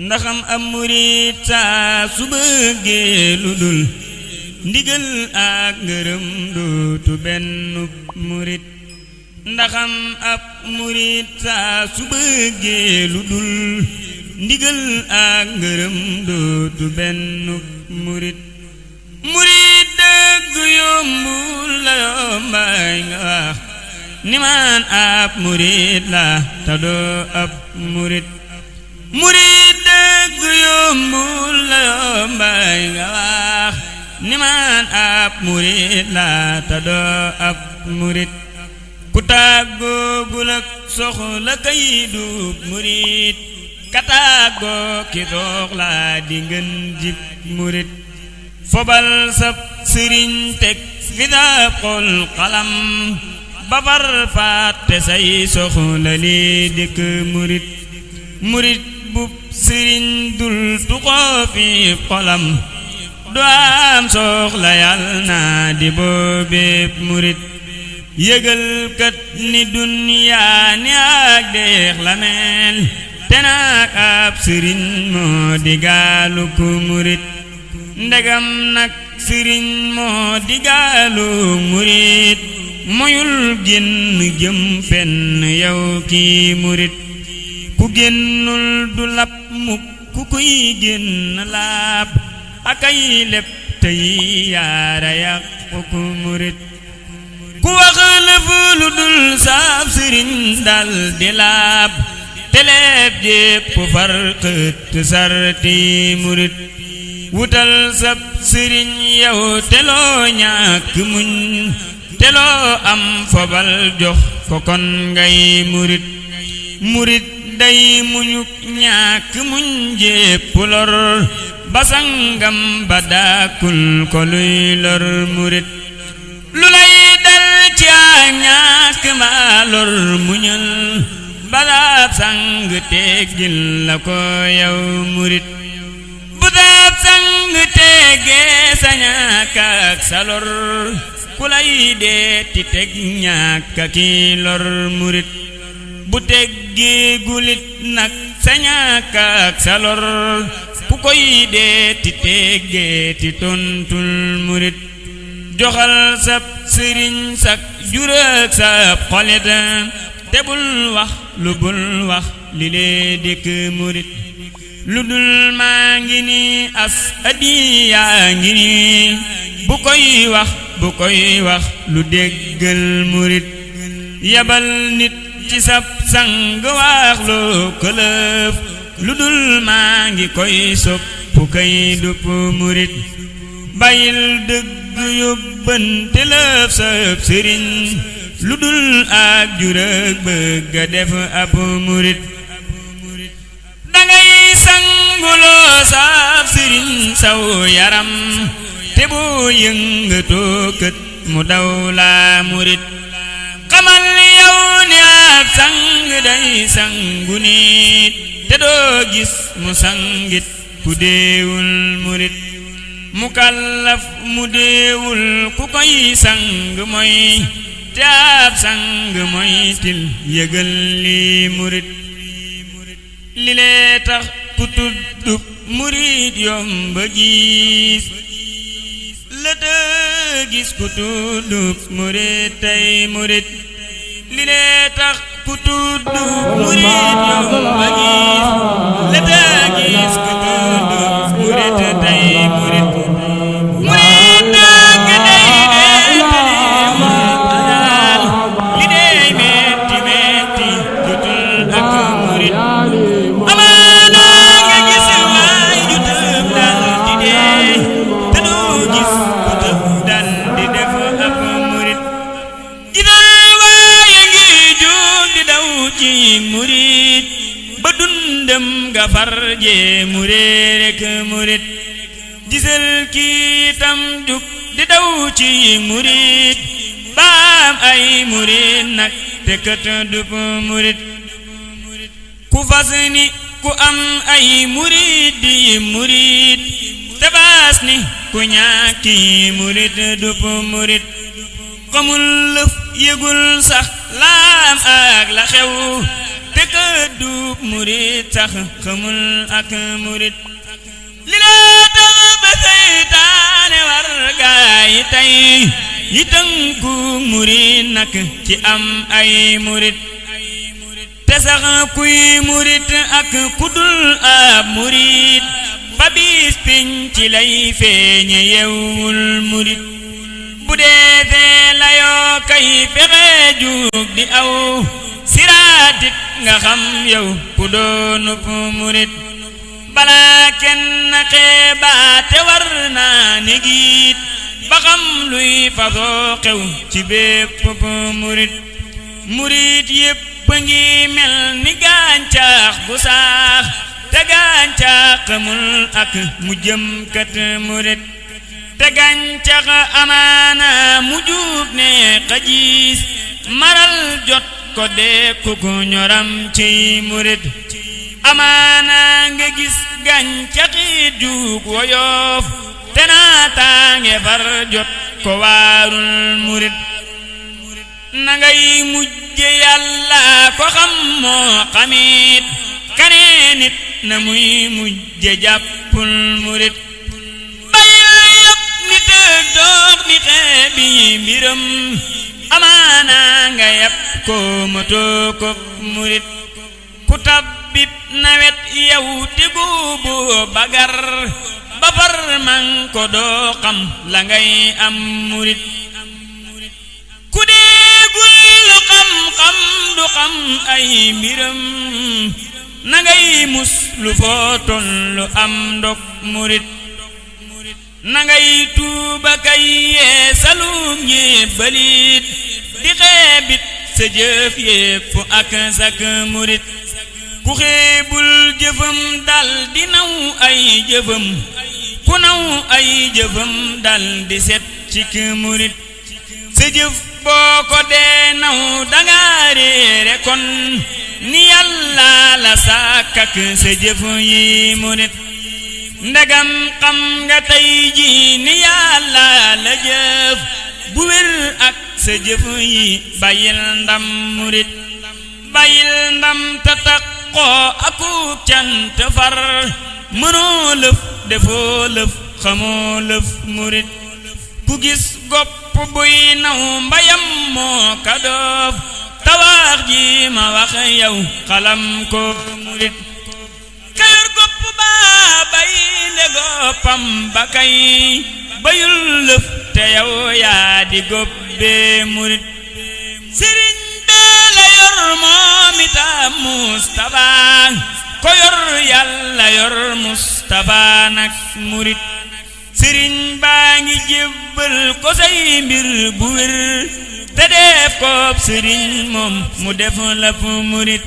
ndaxam am murit saa su bëggee lu dul ndigal ak ngërëm dootu benn murit ndaxam ab murit saa su bëggee lu dul ndigal ak ngërëm dootu benn murit murit dëgg yombul la yombaay nga wax ni man ab murit la ta doo ab murit murit dëgg yombul la yombaay nga wax ni man ab murit la ta doo ab murit ku tàggoogul ak soxla kay dub murit ka tàggoo ki soxla di ngeen jib murit fobal sab sëriñ teg fi dab xol xalam ba far fàtte say soxla li dëkk murit murit bub sëriñ dul tuxoo fi xolam du am soxla yàlla na di boobeeb murit yëgal kat ni duniyaa ni ak deex la mel te nak ab sëriñ moo di gaalu ku murit ndegam nag sëriñ moo di gaalu murit moyul génn jëm fenn yow kii murit ku génnul du lap mukk ku kuy génn laab akay lépp tey yaara yàqu ku murit ku wax lëf lu dul saab sëriñ dal di laab te lépp jépp far xët sarti murit wutal sab sëriñ yow te loo ñàkk muñ te loo am fobal jox ko kon ngay murit murit day muñuk ñàkk muñ jépp lor basangam ba daakul ko luy lor murit lu lay dal ci ak ñàkk ma lor muñal balaab sang teggil la ko yow murit bu daab sang teggee sa ñàkk ak sa lor ku lay dee ti teg ñàkk ki lor murit bu teggee gulit nag sa ñàkk ak sa lor ku koy dee ti teggee ti tontul murit joxal sab sëriñ sak jurak sab xolit te bul wax lu bul wax li lee dëkk murit lu dul maa ngi ni as adiyaa ngi ni bu koy wax lu déggal murit yabal nit ci sab sang wax loo këlëf lu dul maa ngi koy soppu kay dupp murit bàyyil dëgg yóbbante lëf sab sëriñ lu dul ak jurëg bëgg a def ab murit dangay sanguloo sab sëriñ saw yaram te boo yëngatoo kët mu daw la murit xamal yow ni ab sang day sangu nit te doo gis mu sangit ku deewul murit mu kallaf mu deewul ku koy sang mooy te ab sang mooy til yëgal li murit li lee tax ku tuddub murit yomba gis la te gis ku tuddub murit tey murit li lee tax ku tuddub murit yomba gis la te gis ku tuddub murit tey murit murit dëgg day li dey metti metti jutul ak murit amaana nga gis waay jutul dal di dee te doo gis ku tëb dal di def ab murit gisal waay ngi jóg di daw ci murit ba dundam nga farjee murit rek murit gisal kii tam jug di daw ci murit baam ay murit nag te kat dup murit ku fas ni ku am ay murit di murit te baas ni ku ñàkki murit dup murit xamul lëf yëgul sax laam ak la xew te ka duub murit sax xamul ak murit li la tax ba seytaane war gaay tey yi tënku murit nak ci am ay murit te sax kuy murit ak kudul ab murit ba bis piñ ci lay feeñe yewul murit bu dee fee layoo kay fexe jug di aw siraatit nga xam yow ku doonub murit balaa kenn xeebaate war naa ne giit ba xam luy fasoo xew ci bépp murit murit yépp ngi mel ni gàncax gu saax te gàncax xamul ak mu jëm kat murit te gàncax amaana mu jub ne xajiis maral jot ko dee kuku ñoram ci murit amaana nga gis gàncaxi jug woyof te naataange far jot ko waarul murit na ngay mujje yàlla ko xam moo xamit kanee nit na muy mujje jàppul murit bayil yëpp nit ak doog ni xeebi mbiram amaana nga yàpp ko matoo ko murit ku tabbib nawet yow te guubu bagar ba far man ko doo xam la ngay am murit ku déegul lu xam-xam du xam ay mbiram na ngay mus lu foo tollu am ndok murit na ngay tuuba kay yeesalu njébbalit di xeebit sa jëf yépp ak sak murit ku xeebul jëfam dal di naw ay jëfam ku naw ay jëfam dal di set cik murit sa jëf boo ko dee naw danga réere kon ni yàlla la sàkkak sa jëf yi murit ndegam xam nga tey ji ni yàlla la jëf bu wér ak sa jëf yi bàyyil ndam murit bàyyil ndam ta taqoo akuk cant far mënoo lëf defoo lëf xamoo lëf murit ku gis gopp buy naw mbayam moo ka doof tawax ji ma wax yow xalam ko murit kayor gopp baa bay le goppam ba kay bayul lëf te yow yaa di gobbee murit sëriñ bee la yor moom itam Mustafa ko yor yàlla yor Mustafa nak murit sëriñ baa ngi jébbal ko say mbir bu wér te def ko sëriñ moom mu def lépp murit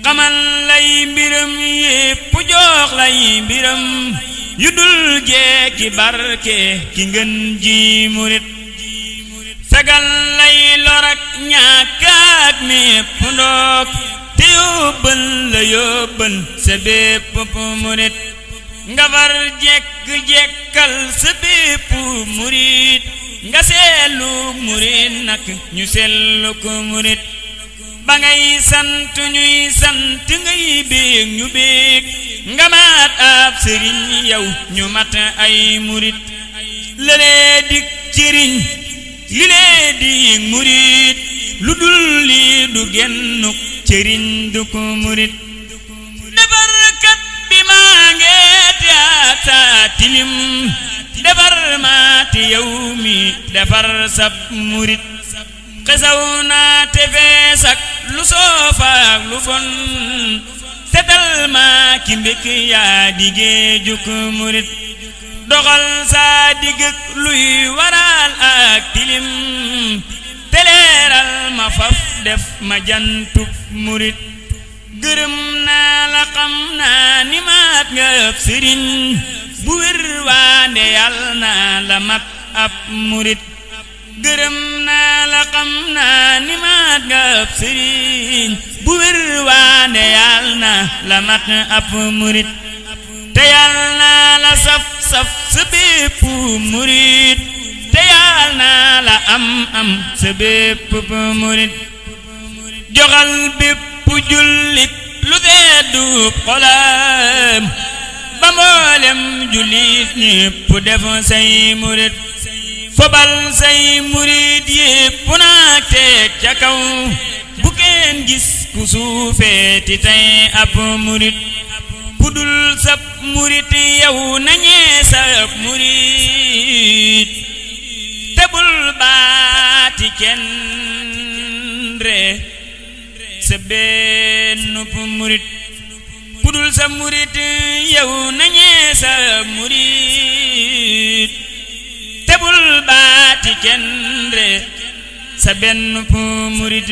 xamal lay mbiram yépp jox lay mbiram yu dul jeeki barke ki ngën ji murit fegal lay lorak ñàkkaat mépp ndoog te yóbbal la yóbbal sa bépp murit nga far jekk-jekkal sa bépp murit nga seelu murit nak ñu seelu ko murit ba ngay sant ñuy sant ngay béeg ñu béeg nga mat ab sëriñ yow ñu mat ay murit lëlee dik cëriñ li lee dik murit lu dul lii du gennuk cëriñ du ko murit defarkat bi maa ngeeti ak saa tilim defar maati yow mi defar sab murit xesaw naa te feesak lu soofaak lu bon setal maa ki mbék yaa digee juk murit doxal saa digëk luy waral ak tilim teleeral ma faf def ma jantub murit gërëm naa la xam naa ni maat nga ëpp sëriñ bu wér waande yàlla naa la mat ab murit gërëm naa la xam naa ni maat nga ëpp sëriñ bu wér waande yàlla naa la mat ab murit te yàlla naa la saf saf sa bépp murit te yàlla naa la am sa bépp murit joxal bépp jullit lu seddu xolam ba mboolem jullit ñépp def say murit fobal say murit yépp naag teg ca kaw bu kenn gis ku suufeeti tey ab murit ku dul sab murit yow nañee sab murit te bul baati kenn ree sa bennup murit ku dul sab murit yow nañee sab murit te bul baati kenn ree sa bennup murit